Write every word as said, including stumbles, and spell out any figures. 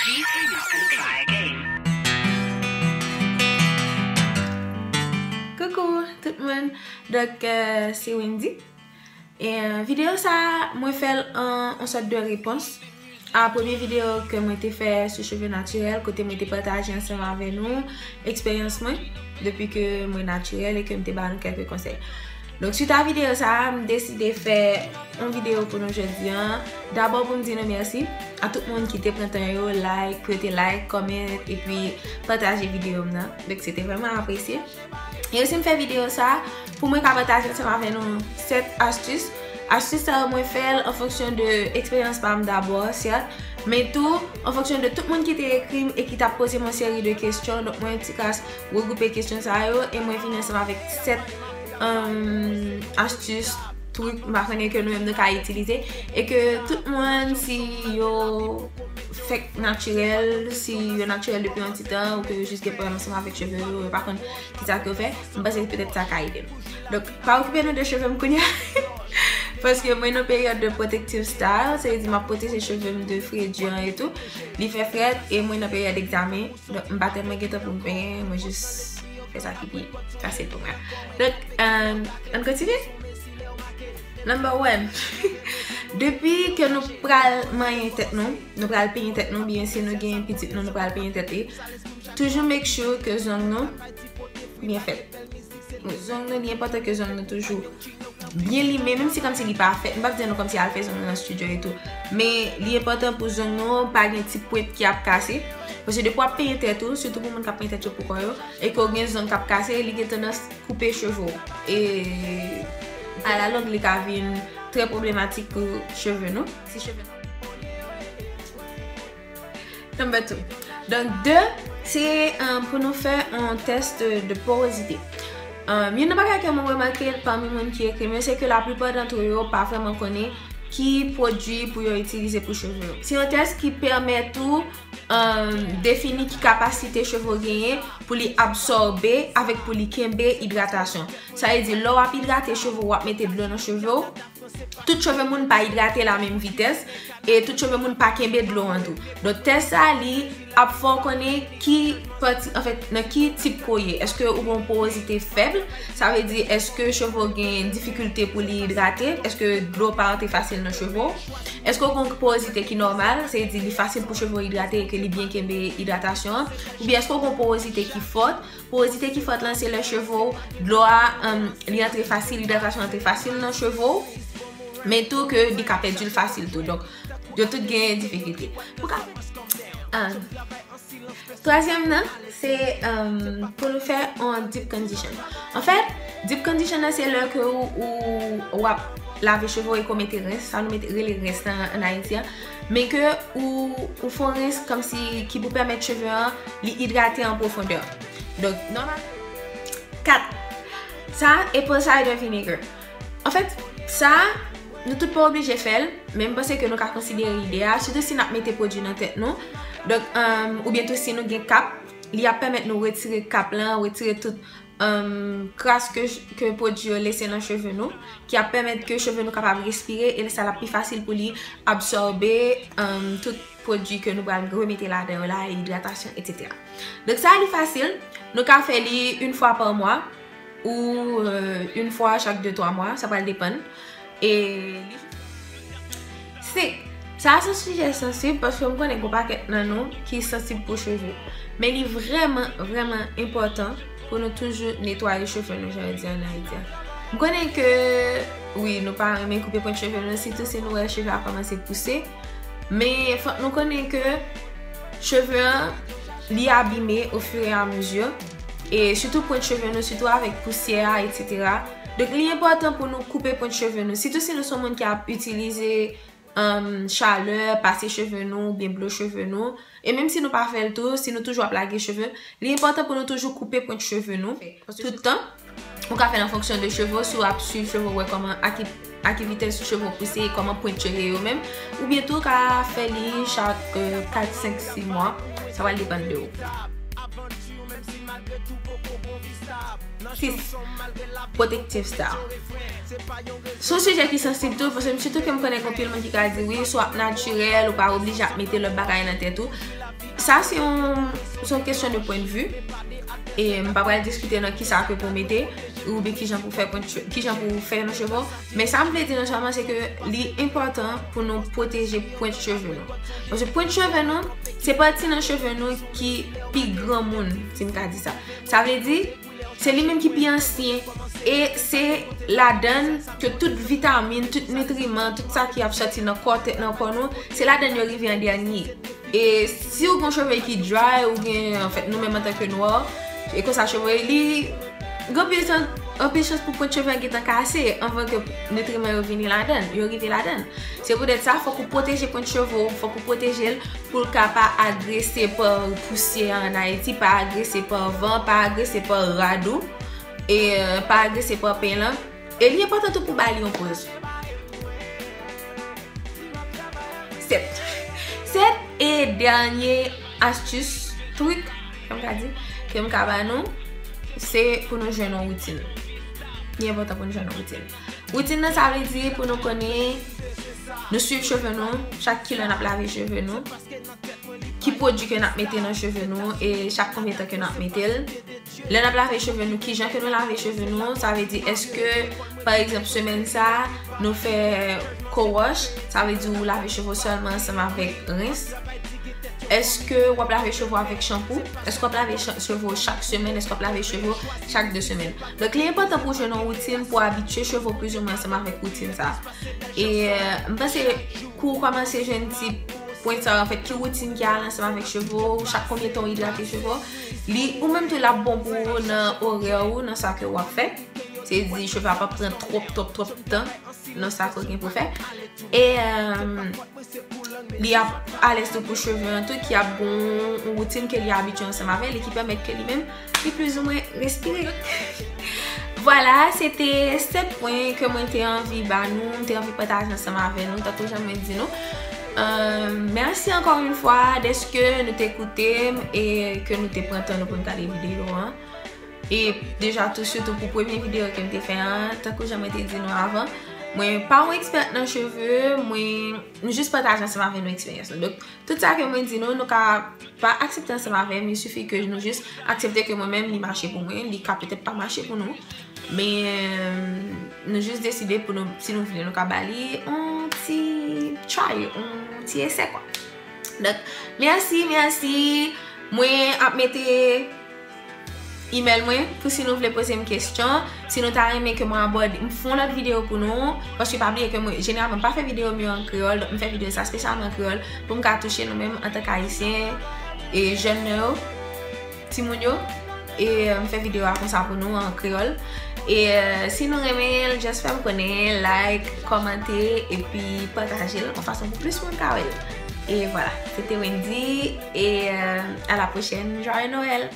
Please hang up and try again. Koukou tout moun, donk euh, se Wendy. E euh, videyo sa a, mwen fè l an yon sòt de repons a premye videyo ke mwen te fè sou cheve natirèl, kote mwen te pataje ansanm avè nou eksperyans mwen depi ke mwen natirèl e ke m te ba nou kèlke konsèy. Donk, swit a videyo sa a, m deside fè yon videyo pou nou jodi a. Dabò pou m di nou mèsi a tout moun ki te pran tan yo, like, pou yo te like, comment, epi pataje videyo m nan. Donk, se te vrèman apresye. E osi m fè videyo sa a pou mwen ka pataje ansanm avè nou sèt astis. Astis sa yo mwen fè l an fonksyon de eksperyans pa m dabò, sèt, men tou an fonksyon de tout moun ki te ekri m e ki t ap poze m yon seri de kesyon. Donk, mwen ti kras regwoupe kesyon sa yo e mwen vini ansanm avèk sèt um, astis, trik, m pa konnen, ke nou menm nou ka itilize e ke tout moun, si yo fèk natirèl, si yo natirèl depi yon ti tan ou ke yo jis gen pwoblèm ansanm avèk cheve yo, yo pa konn kisa ke yo fè, m panse petèt sa ka ede nou. Donk, pa okipe nou de cheve m kounye a. Paske mwen nan peryòd de protective style, sa vle di m ap pwoteje cheve m de fredi an e tou. Li fè frèt e mwen nan peryòd egzamen. Donk, m pa tèlman gen tan pou m penyen, mwen jis fè sa ki pi fasil pou mwen. Donk, euh, ann kontinye. Number one. Depi ke nou pral manyen tèt nou, nou pral penyen tèt nou, byen si nou gen pitit nou, nou pral penyen tèt li, toujou make sure ke zong nou byen fèt. Zong nou, li enpòtan ke zong nou toujou byen limen, menm si kòmsi li pa fèt. M p ap di nou kòmsi al fè zong nou nan estidyo e tou. Men li enpòtan pou zong nou pa gen ti pwent ki ap kase. Paske depi w ap penyen tèt ou, sitou pou moun k ap penyen tèt yo pou kò yo, e ke w gen zong k ap kase, li gen tandans koupe cheve w. E alalong, li ka vin trè pwoblematik pou cheve nou. Si cheve nou Number two. Donk, de, se euh, pou nou fè yon tès de, de porozite. Euh, youn nan bagay ke mwen remake pami moun ki ekri m yo, se ke laplipa dantre yo pa vrèman konnen ki pwodui pou yo itilize pou cheve yo. Se yon tès ki pèmèt ou euh, defini ki kapasite cheve w genyen pou li absòbe avèk pou li kenbe idratasyon. Sa vle di, lè w ap idrate cheve w, w ap mete dlo nan cheve w, tout cheve moun pa idrate la menm vitès, e tout cheve moun pa kenbe dlo an tou. Donk, tès sa, li ap fè w konnen ki pati, anfèt, nan ki tip ke w ye. Èske ou gen yon porozite fèb? Sa vle di, èske cheve w gen difikilte pou li idrate? Èske dlo pa rantre fasil nan cheve w? Èske w gen yon porozite ki nòmal? Sa vle di, li fasil pou cheve w idrate e ke li byen kenbe idratasyon an? Oubyen èske w gen yon porozite ki fòt? Porozite ki fòt lan, se lè cheve w, dlo a, um, li antre fasil, idratasyon antre fasil nan cheve w, men tou ke li ka pèdi l fasil tou. Donk, yo tout gen difikilte. Pou ka, um, twazyèm nan, se um, pou nou fè yon deep condition. Anfèt, deep condition nan, se lè ke ou, ou, w ap lave cheve w e ke w mete rens, sa nou mete, rele rens lan ann Ayiti an, men ke ou, ou fè yon rens kòmsi ki pou pèmèt cheve an li idrate an pwofondè. Donk, nòmal. Kat. Sa, apple cider vinegar. Anfèt, sa, nou tout pa oblije fè l, men m panse ke nou ka konsidere ide a, sitou si n ap mete pwodui nan tèt nou. Donk, um, oubyen tou si nou gen kap, li ap pèmèt nou retire kap lan, retire tout um, kras ke, ke pwodui yo lese nan cheve nou, ki ap pèmèt ke cheve nou kapab respire, e sa l ap pi fasil pou li absòbe um, tout pwodui ke nou pral remete ladan yo la, idratasyon, etsetera. Donk sa li fasil, nou ka fè li yon fwa pa mwa ou euh, yon fwa chak de twa mwa, sa pral depann. E li Senk. Sa a se yon sijè sansib paske m konnen gen yon pakèt nan nou ki sansib pou cheve. Men li vrèman, vrèman enpòtan pou nou toujou netwaye cheve nou, jan yo di ann Ayiti a. M konnen ke, wi, nou pa renmen koupe pwent cheve nou, sitou si nou wè cheve a kòmanse pouse. Men fòk nou konnen ke cheve an, li abime au fur et à mesure. E sitou pwent cheve nou, sitou avèk pousyè a, etsetera. Donk, li enpòtan pou nou koupe pwent cheve nou. Sitou si nou se yon moun ki ap itilize um, chalè, pase cheve nou, oubyen blo cheve nou. E menm si nou pa fè l tou, si nou toujou ap lage cheve, li enpòtan pou nou toujou koupe pwent cheve nou tout tan. Ou ka fè l an fonksyon de cheve w, si w ap swiv cheve w, wè kòman, a ki, a ki vitès cheve w pouse, kòman pwent yo ye yo menm. Oubyen tou, ou ka fè li chak euh, kat, senk, sis mwa. Sa pral depann de ou. Sis. Protective style. Se yon sijè ki sansib tou, paske m sitou ke m konnen gen anpil moun ki ka di, wi, si w ap natirèl, ou pa oblije ap mete lòt bagay nan tèt ou. Sa se yon, se yon kesyon de pwennvi. E m pa pral diskite nan kisa ke pou mete, oubyen kijan pou fè pwent che-, kijan pou fè nan cheve w. Men sa m vle di nan sèlman, se ke li enpòtan pou nou pwoteje pwent cheve nou. Paske pwent cheve nou, se pati nan cheve nou ki pi granmoun, si m ka di sa. Sa vle di, se li menm ki pi ansyen. E se ladann ke tout vitamin, tout nitriman, tout sa ki ap sòti nan kò tèt, nan kò nou, se ladann yo rive an dènye. E si w gen cheve ki dry, ou gen, anfèt, nou menm antanke nwa, e konsa cheve li, gen anpil chans, anpil chans pou pwent cheve a gentan kase anvan ke nitriman yo vini ladann, yo rive ladann. Se poutèt sa, fòk ou pwoteje pwent cheve w, fòk ou pwoteje l pou l ka pa agrese pa pousyè an Ayiti, pa agrese pa van, pa agrese pa rad ou, e, euh, pa agrese pa pen lan. E li enpòtan tou pou ba li yon poz. Sèt. Sèt e dènye astis, trik, ke m ka di, ke m ka ba nou, se pou nou jwenn yon woutin. Li enpòtan pou nou jwenn yon woutin. Woutin nan, sa vle di pou nou konnen, nou swiv cheve nou, chak kilè n ap lave cheve nou, ki pwodui ke n ap mete nan cheve nou, e chak konbyen tan ke n ap mete l. Lè n ap lave cheve nou, kijan ke nou lave cheve nou? Sa vle di, èske, pa egzanp, semèn sa a, nou fè co-wash? Sa vle di ou lave cheve w sèlman ansanm avèk rens. Èske w ap lave cheve w avèk chanpou? Èske w ap lave chan-, cheve w chak semèn? Èske w ap lave cheve w chak de semèn? Donk, li enpòtan pou w jwenn yon woutin pou abitye cheve w plizoumwen ansanm avèk woutin sa a. E, euh, m panse kou w kòmanse jwenn ti pwen sa, anfèt, ki woutin ki al ansanm avèk cheve w, chak konbyen tan w idrate cheve w, li, ou menm tou, l ap bon pou ou nan orè ou, nan sa ke w ap fè. Se di, cheve a p ap pran twòp, twòp, twòp tan nan sa ke w gen pou fè. E, euh, li ap alèz tou pou cheve an tou, ki ap gon yon woutin ke li abitye ansanm avè li, ki pèmèt ke li menm li plizoumwen respire. Vwala, se te sèt pwen ke mwen te anvi ba nou, m te anvi pataje ansanm avè nou, tankou jan mwen di nou. Euh, mèsi ankò yon fwa dèske nou te koute m e ke nou te pran tan nou pou n gade videyo an. E deja tou, sitou pou premye videyo ke m te fè an, tankou jan mwen te di nou avan, mwen pa yon ekspèt nan cheve, mwen, nou jis pataje ansanm avè nou eksperyans nou. Donk, tout sa ke mwen di nou, nou ka pa aksepte ansanm avè m, il suffit ke nou jis aksepte ke mwen menm, li mache pou mwen, li ka petèt pa mache pou nou. Men, euh, nou jis deside pou nou, si nou vle, nou ka ba li yon ti try, yon ti esè, kwa. Donk, mèsi, mèsi. Mwen ap mete email mwen pou si nou vle poze m kesyon, si nou ta renmen ke mwen abòde, m fè yon lòt videyo pou nou, paske pa bliye ke mwen, jeneralman, m pa fè videyo m yo an kreyòl, donk m fè videyo sa espesyalman an kreyòl, pou m ka touche nou menm antanke Ayisyen e jèn yo, timoun yo, e, euh, m fè videyo a konsa pou nou an kreyòl. E, euh, si nou renmen l, just fè m konnen, like, kòmante, epi pataje l, yon fason pou plis moun ka wè l. E vwala, se te Wendy, e, euh, à la prochaine, Joyeux Noël!